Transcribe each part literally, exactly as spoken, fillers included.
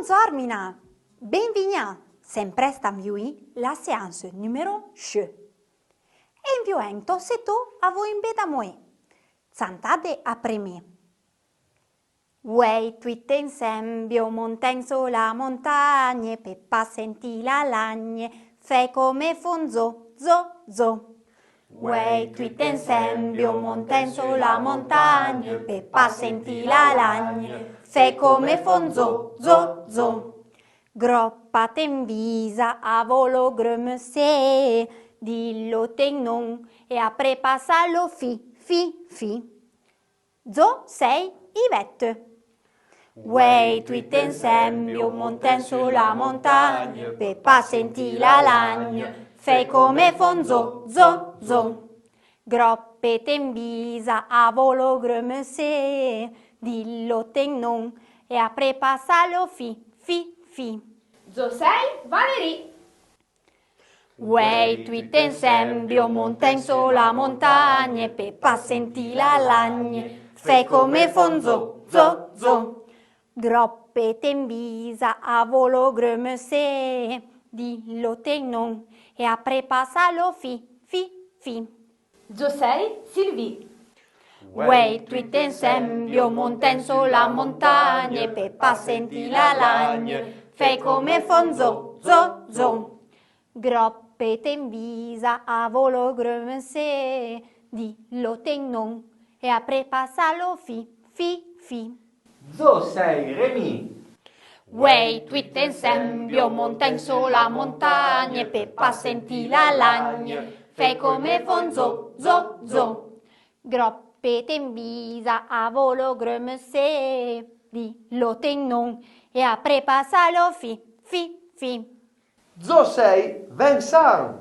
Tormina! Benvignà! Sen presta a viouì la séance numéro che. En vioèn to setó, avouì un bé da moué. Tsantade apré mé. Ouèi, tuit ensembio, montèn so la montagne, pe pa sentì la lagne, fé comme fon zo, zo, zo. Ouèi, tuit ensembio, montèn so la montagne, pe pa sentì la lagne, fé comme fon zo, zo, zo. Groppa ten visa, avó lo gremesé, di lo ten non, e apré passa lo fi, fi, fi. Zo, sei, Yvette. Ouèi, tuit ensembio, montèn so la montagne, pe pa sentì la lagne, fé comme fon zo, zo, zo. Groppe ten visa, avó lo gremesé, di lo ten non, e apré passa lo fi, fi, fi. Zo, sei, Valérie. Ouèi, tuit ensembio, montèn so la montagne, pe pa sentì la lagne, fé comme fon zo, zo, zo. Groppe ten visa, avó lo gremesé, di lo ten non, e apré passa lo fi, fi, fi. Zo, sei, Sylvie. Ouèi, tuit ensembio, montèn so la montagne, pe pa sentì la lagne, fé comme fon zo, zo, zo. Groppe ten visa, avó lo gremesé, di lo ten non, e apré passa lo fi, fi, fi. Zo, sei, Rémi. Ouèi, tuit ensembio, montèn so la montagne, pe pa sentì la lagne, fé comme fon zo, zo, zo. Groppe ten visa, avó lo gremesé, di lo ten non, e apré passa lo fi, fi, fi. Zo, sei, Vincent.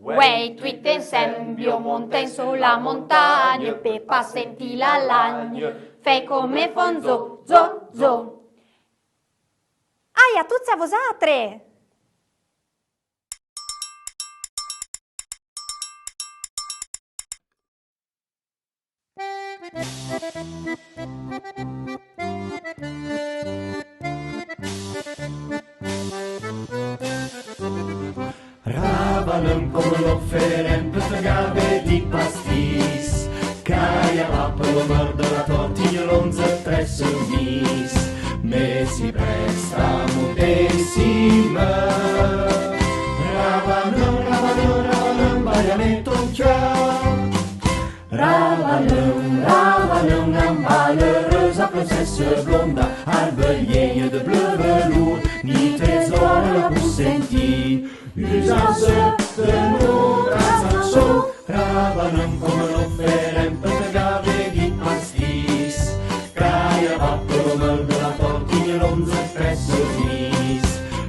Ouèi, tuit ensembio, montèn so la montagne, pe pa sentì la lagne, fé comme fon zo, zo, zo. Aia, tuts a vosatre! Ravaneum, comme no fé ren pe te gavé di pastis, caia va pe lo meur de la tortigne, l'onze, treize, dix, mé si presta montèn si meur. Ravaneum, ravaneum, ravaneum, baia mé ton cœur. Ravaneum, ravaneum, amba l'eureuse princesse blonde, arbe vieille de bleu velours, ni trésor la pou senti. Usance de notre chanson, ravaneum, comme no fé ren pe te gavé di pastis, caia va pe lo meur de la tortigne, l'onze, treize, dix,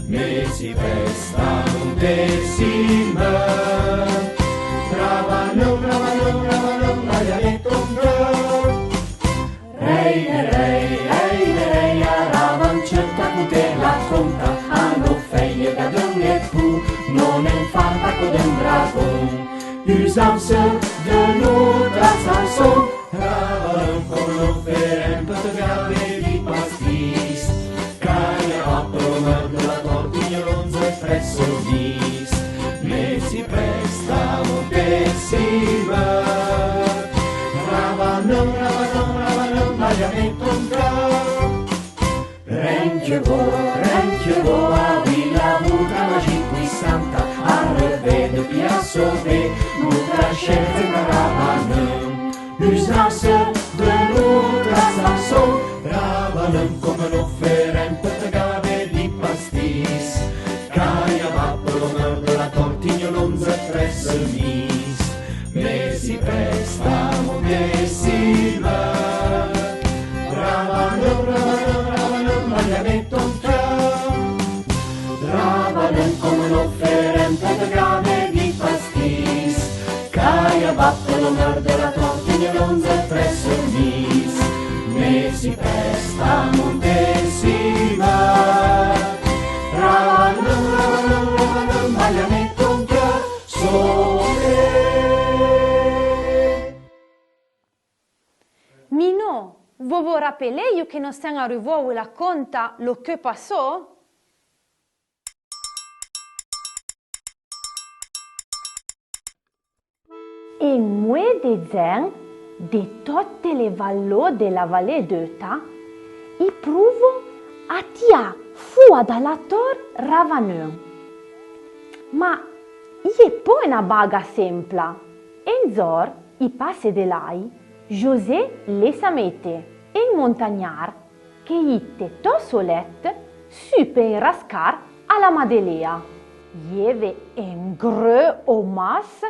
mé si presta montèn si meur. Ravaneum, ravaneum, ravaneum, baia mé ton cœur. Rei, rei, rei, rei, a ravan, certa coute la conta, a no fé gadon e pou, non en farta co d'un dragon. Usance de notre chanson, ravaneum, comme no fé ren pe te gavé di pastis, caia va pe lo meur de la tortigne, l'onze, treize, dix, mé si presta montèn si meur. Ravaneum, ravaneum, ravaneum, baia mé ton cœur. Ren que vo, ren que vo, avouì la bouta magique puissante, arrevée depuis à sauver, notre cher Ravaneum. Usance de notre chanson, ravaneum, comme no fé ren pe te gavé di pastis, caia va pe lo meur de la tortigne, l'onze, treize, dix, mé si presta montèn si meur. Ravaneum, ravaneum, ravaneum, baia mé ton cœur. Ravaneum, comme no fé ren pe te gavé di pastis, caia va pe lo meur de la tortigne, l'onze, treize, dix, mé si presta montèn si meur. Ravaneum, ravaneum, ravaneum, baia mé ton cœur. Soleil. Mino, Vo vo rapelèyo que no sen arruvó a la conta lo que passó? En moué de dzen de tote le valló de la Vallée d'Euta, i prouvo a tià foua da la tor Ravaneun. Ma i è po euna baga sempla. En dzor i passe de lai José le Samété, en montagnar que i ite to solet su pe en rascar a la Madeléa. I ève en greu omas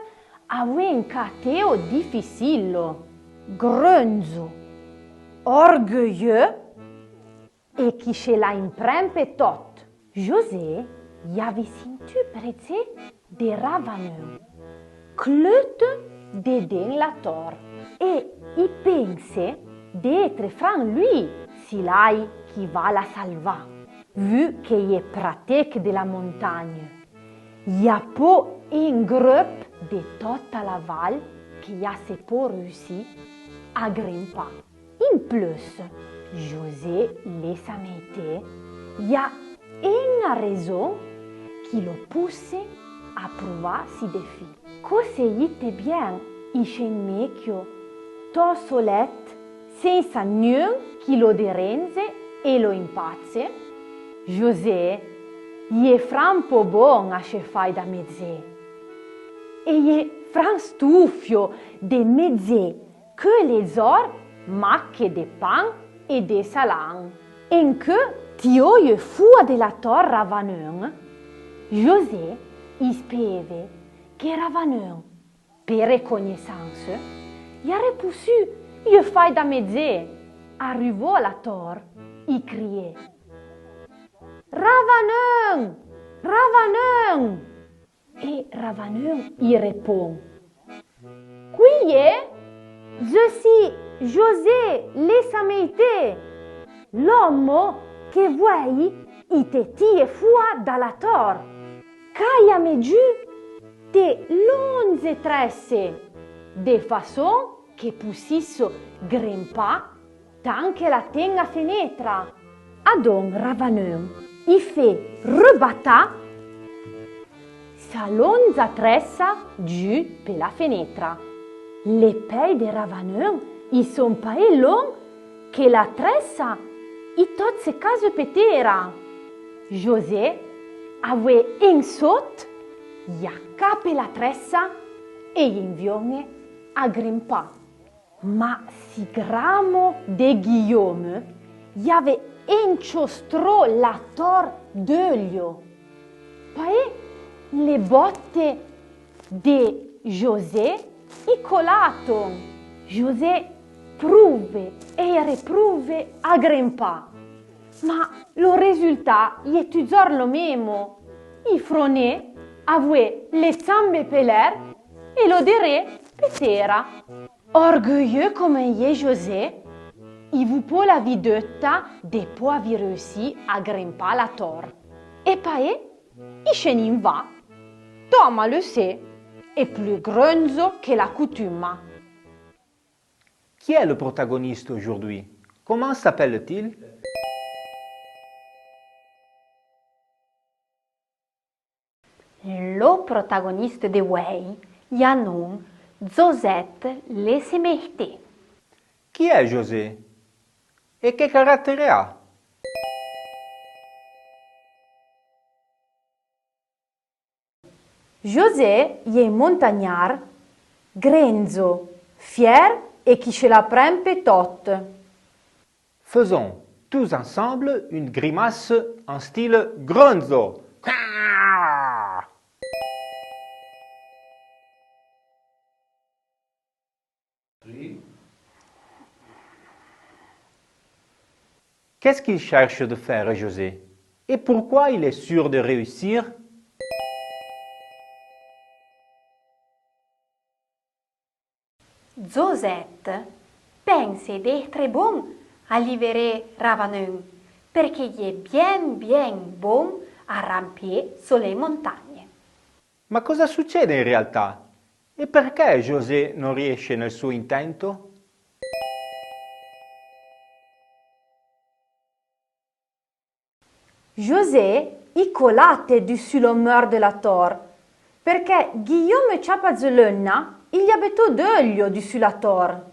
avoué en catéo dificilo, greundzo, orgueilleux, é qui che l'a impren pe tot. José i ave sintu predzé de Ravaneun, cleute de den la tor, é i pense de étre fran lui si lai qui va la salvà, vu que i è pratec de la montagne. I a po en greup de tota la val que i a se po reussì a grempà. En plus, José le Samété, i a euna reson qui lo pousse a prouvà si défi. Co se ite bien i chen mechio to solet, sensa nieun qui lo derendze é lo impatse, José i è fran po bon a che fai da medzé. É i è fran stufio de medzé que le dzor maque de pan é de salan. En que tióye foua de la tor Ravaneun, José i spéve que Ravaneun, pe reconnaissance, i arè poussù i fai da medzé. Arruvó a la tor, i crie: Ravaneun! Ravaneun! É Ravaneun i repon: Qui è? Je si José le Samété, l'omo que vouéi i te tie foua da la tor. Caia-me dzu te londze tresse, de façon que poussisso grempà tan que la ten a fenetra. Adon Ravaneun i fé rebatà sa londza tressa dzu pe la fenetra. Le pei de Ravaneun i son paé lon que la tressa i tot se case pe tera. José, avoué en sot, i acape la tressa é i envione a grempà. Ma si gramo de Guillaume i ave enchostró la tor d'eulio. Paé le botte de José i colaton. José prouve é reprouve a grempà. Ma lo resultà i è tudzor lo memo. I froné avoué le tsambe pe l'er é lo deré pe tera. Orgueilleux comme i è José, i vu po la vi deutta de po avi reussì a grempà la tor. É paé i chen in va, to maleussé é plu greundzo que la coutuma. Qui est le protagoniste aujourd'hui ? Comment s'appelle-t-il ? Lo protagoniste de vouéi i a non Dzozet le Semehté. Qui est José ? Et quel caractère a ? José i è montagnar, greundzo, fier é qui che la pren pe tot. Faisons tous ensemble une grimace en style greundzo. Qu'est-ce qu'il cherche de faire, José ? Et pourquoi il est sûr de réussir ? Dzozet pense d'étre bon a liveré Ravaneun, perqué i è bien, bien bon a rampié so le montagne. Ma cosa succede in realtà? E perché José non riesce nel suo intento? José i colate dussu lo meur de la tor, perqué Guillaume Ciapazeleunna i l'iabetó d'eulio dussu la tor.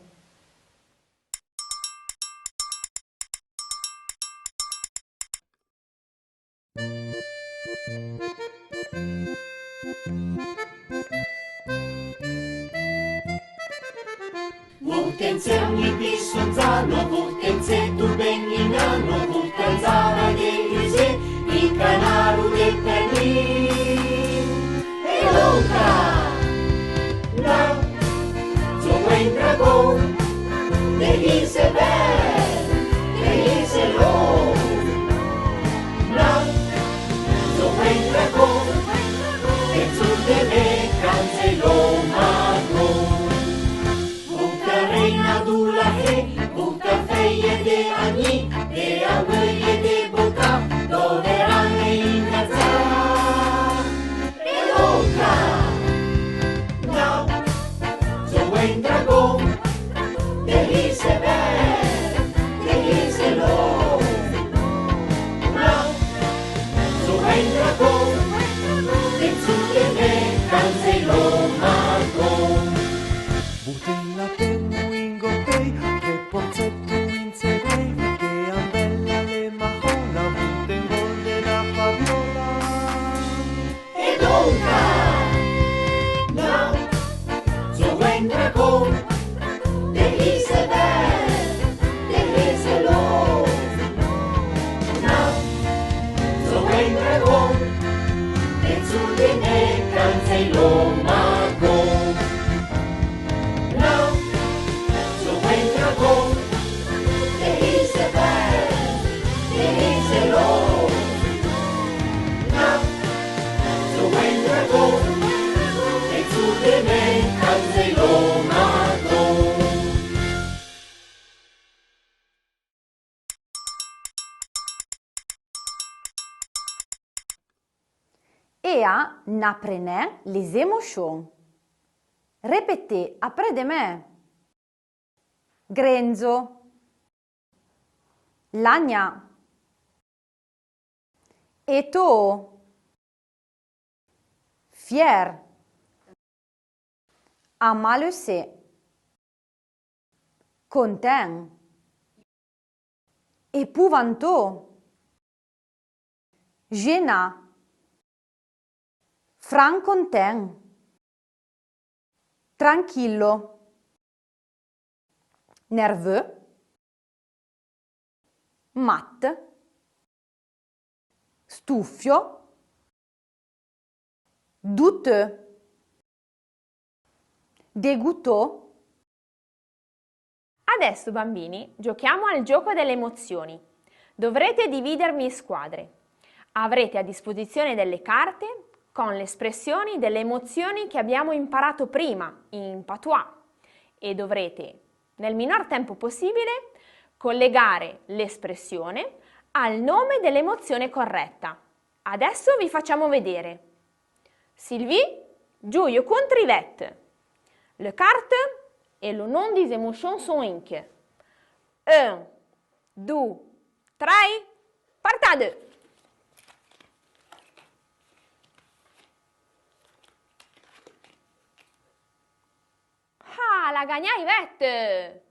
Vurtentsé ogni pisonzano, vurtentsé tu ben in ano, vurtanzara de José, in canaru de Pernin. E loca! Na, zo buen dragon, de hise ver, de hise lo. Na, zo buen dragon, de tsu de me, canze lo mago. Vuta reina du la he, vuta feie de ani, de aveuie de bota, doverane ingazà. E loca! Na, zo buen dragon, de hise ver, de hise lo. Na, zo buen dragon, de tsu de me, canze lo mago. Vurten la temu in gotei, de portsetu in tserei, de ambella le mahola, vurten gol de la fabiola. E donca, na, zo buen dragon, de hise ver, de hise lo. Na, zo buen dragon, de tsu de me, canze lo mago. Na, zo buen dragon, de hise ver, de hise lo. Na, zo buen dragon, de tsu de me, canze lo mago. Ea n'aprenè les émochons. Répétez après de me. Grenzo. Lagna. Étó. Fier. Amaleusé. Conten. Épouvantó. Génà. Fran conten. Tranquillo. Nerveux. Mat. Stufio. Douteux. Dégoûtó. Adesso, bambini, giochiamo al gioco delle emozioni. Dovrete dividervi in squadre. Avrete a disposizione delle carte con le espressioni delle emozioni che abbiamo imparato prima in patois e dovrete, nel minor tempo possibile, collegare l'espressione al nome dell'emozione corretta. Adesso vi facciamo vedere. Sylvie, djoye contre Yvette. Le carte et le nom des émotions sont inque. Un, dou, trei, partade! Ah, l'a gagnà Yvette!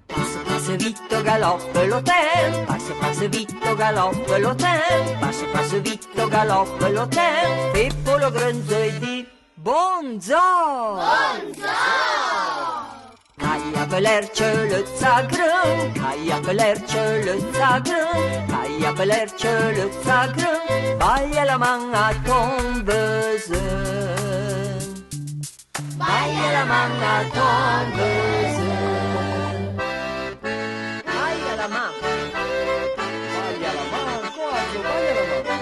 Passe, passe vito, galoppe lo temp, passe, passe vito, galoppe lo temp, passe, passe vito, galoppe lo temp, Peppo lo grenzo e di: Bondzor! Bondzor! Caille pe l'ertse le tsagrin, caille pe l'ertse le tsagrin, caille pe l'ertse le tsagrin, baille la man a ton vezeun. Baille la man a ton vezeun. Baille la man. Baille la man, coraggio, baille la man.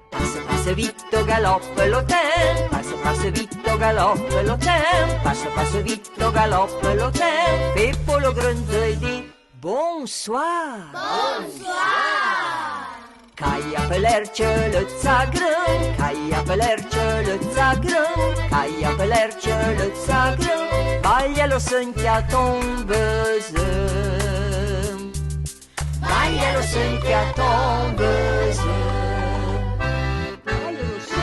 Passe, passe Passe vito, galoppe lo ten, passe, passe vito, galoppe lo ten, passe, passe vito, galoppe lo ten, Peppo lo gronzo e di: Bonsoir. Bonsoir. Caille pe l'erce le zagron, caille pe l'erce le zagron, caille pe l'erce le zagron, baille lo sen que a ton bezen. Baille lo sen que a ton bezen. Baille lo sen.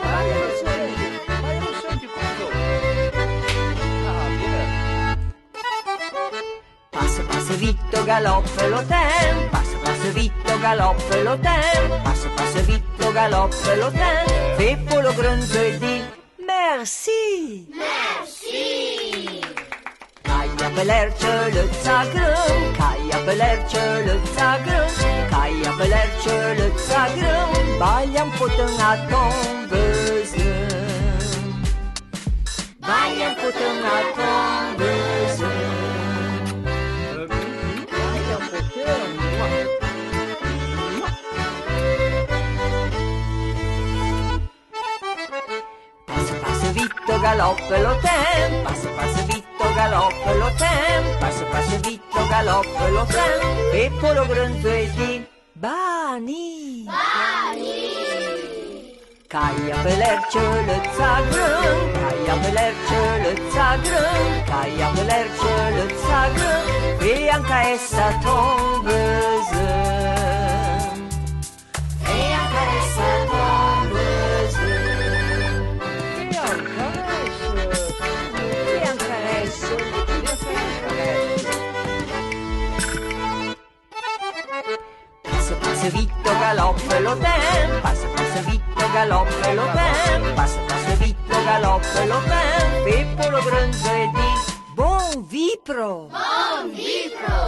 Baille lo sen. Baille lo sen que a ton bezen. Ah, bien. Passe, passe vito, galoppe lo ten, passe, passe vito, galoppe lo ten, passe, passe vito, galoppe lo ten, Peppo lo gronzo e di: Merci. Merci. Caille pe l'erce le zagron, caille pe l'erce le zagron, caille pe l'erce le zagron, baille un poton a ton bezen. Baille un poton a ton bezen. Baille un poton. Passe, passe vito, galoppe lo ten, passe, passe vito, galoppe lo ten, passe, passe vito, galoppe lo ten, Peppo lo gronzo e di: Bani. Bani. Caille pe l'erce le zagron, caille pe l'erce le zagron, caille pe l'erce le zagron, e anca essa a ton bezen. E anca essa a ton bezen. E anca essa, e anca essa, e anca essa. Passe, passe vito, galoppe lo ten, passe, passe vito, galoppe lo ten, passe, passe vito, galoppe lo ten, Peppo lo gronzo e di: Bon vipro! Bon vipro!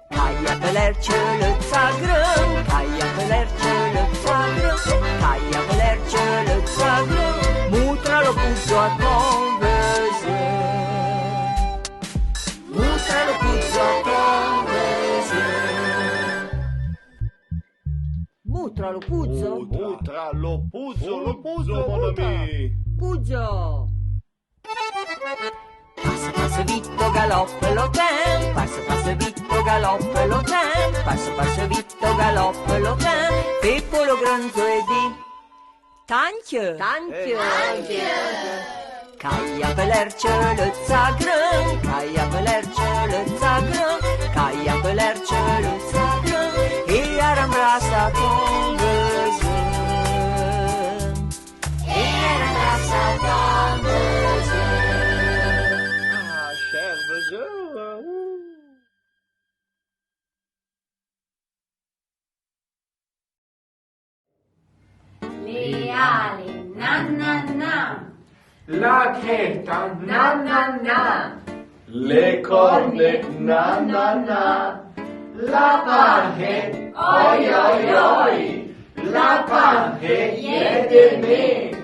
Caille pe l'erce le zagron, caille pe l'erce le zagron, caille pe l'erce le zagron, moutra lo puzo a ton bezen. Moutra lo puzo a ton bezen. Moutra lo puzo. Moutra lo puzo, lo puzo, mon ami. Puzo. Passe, passe vito, galoppe lo ten, passe, passe vito, galoppe lo ten, passe, passe vito, galoppe lo ten, Peppo lo gronzo e di: Tanque. Tanque. Tanque. Caille pe l'erce le zagron, caille pe l'erce le zagron, caille pe l'erce le zagron, e a rembrassa ton bezen. E a rembrassa ton bezen. Ah, cher bezen. Le ale, na na na. La creta, na na na. Le corne, na na na. La panhe, oi oi oi. La panhe, ié de mé.